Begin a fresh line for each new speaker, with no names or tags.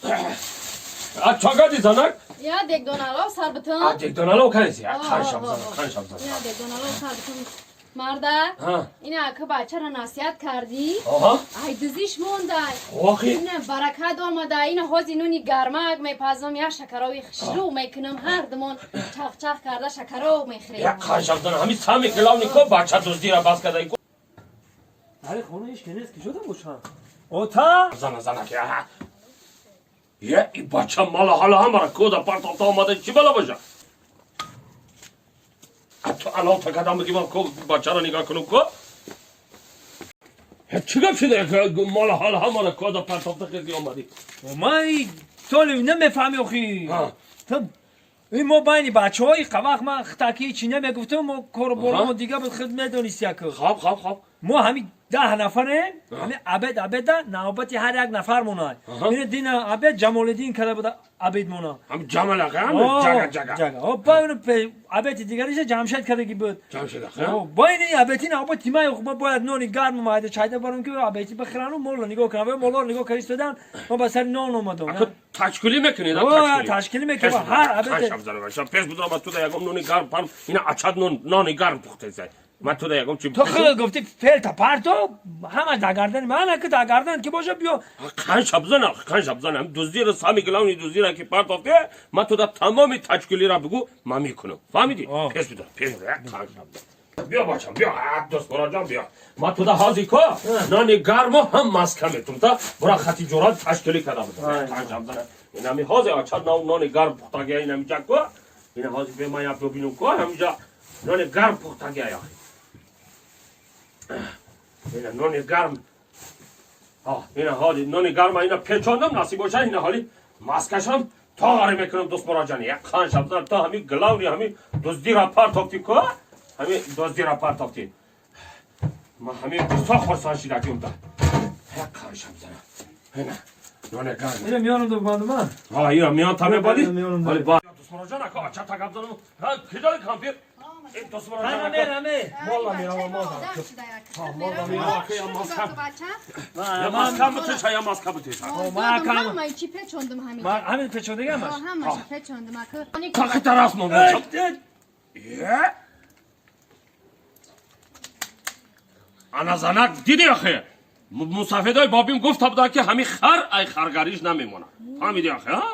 А чагади занак?
Я дегдоналов сар бутун.
А дегдоналов канеси? А қан шабзана, қан шабзана.
Я дегдоналов сар бутун. Марда, ина ака бачаро насиҳат кардӣ? Ай дузиш мондай.
Охи.
Ина баракат омада, ина ҳози нуни гармак мепазам, я шакарови хушрӯ мекунам, ҳар думон чахчах карда шакаров мехӯрем.
Я қан шабзана, ҳами сами главный ко бача дуздира бас карда.
Аре хона ҳеч ки нест, ки шуда бошам. Ота?
Зана зана ки. Я и бача мала ҳала ҳамара кода партофта омада, чӣ бала боша? А ту алов такадам бигӣ ман ко бачаро нигоҳ кунам ко? Чӣ гап шуда? Мала ҳала ҳамара кода партофта хези омадӣ.
Ман соли намефаҳми охи. Ин мо байни бачаҳои вақт ман хитаки чӣ намегуфтам, мо кору борамо дига буд, худ медонист яко.
Хоб хоб хоб.
Мо ҳами 10 нафарем, ҳами абед абеда навбати ҳар як нафар монад. Ина дина абед Ҷамолиддин карда буда абед мона.
Ҳам Ҷамал ака, ҳам ҷага ҷага.
Ҷага. О байни абеди дигариша Ҷамшед кардаги буд.
Ҷамшед ака.
О байни абети навбати ма ма бояд нони гарм майда чайда барам ки абети бихӯрану молро нигоҳ кунам. Молро нигоҳ карда истодан, ма ба сари нон омадам.
Ака ташкилӣ мекунед,
ташкилӣ мекунем ҳар абед.
Пеш будам ба туда ягон нони гарм парм, ина ачад нон нони гарм пухтесай. Ман туда ягон чи
ту худ гуфти фелта парто ҳамаш дар гардани ман аки дар гардан ки боша биё.
Қан шабзана, қан шабзана, дуздиро сами главный дуздира ки партофте, ман туда тамоми ташкилиро бигӯ, ман мекунам. Фаҳмидӣ? Пеш бидар, пеш бидар, қан шабзана. Биё бачам, биё, дӯстмуроҷон биё. Ман туда ҳозир ко нони гармо ҳам маска метум та бура хати ҷурат ташкилӣ карда будам. Қан шабзана. Инами ҳозир ачад нони гарм пухтагия инамиҷа ко. Ина ҳозир бе ман як бибинам ко ҳамиҷа нони гарм пухтагия яхи. Ина нони гарм. Ина ҳоли нони гарма ина печондам, насиб боша, ина ҳоли маскашам тоғаре мекунам дӯстмуроҷон. Як қан шабзан то ҳами главный ҳами дуздира партофти ко. Ҳами дуздира партофти. Ман ҳами бисёр хурсанд шидаким та. Як қан шабзана. Ина нони гарм.
Ина миёнам ду бандума.
Ҳа, ина миён та мебади? Ҳоли ба дӯстмуроҷон ака ача тагап занам. Ҳа, киҷои компютер?
Раме, раме.
Мола мерава, мола. Мола мерава, я маска. Я маска бутеша, я маска бутеша.
Ма кам.
Ма чи печондум ҳамин.
Ма ҳамин печондига ҳамаш.
Ҳамаш печондум ака.
Тахи тарас мо. Е? Ана занак диди ахе. Мусафедои бобим гуфта буда ки ҳами хар ай харгариш намемонад. Фаҳмиди ахе, ҳа?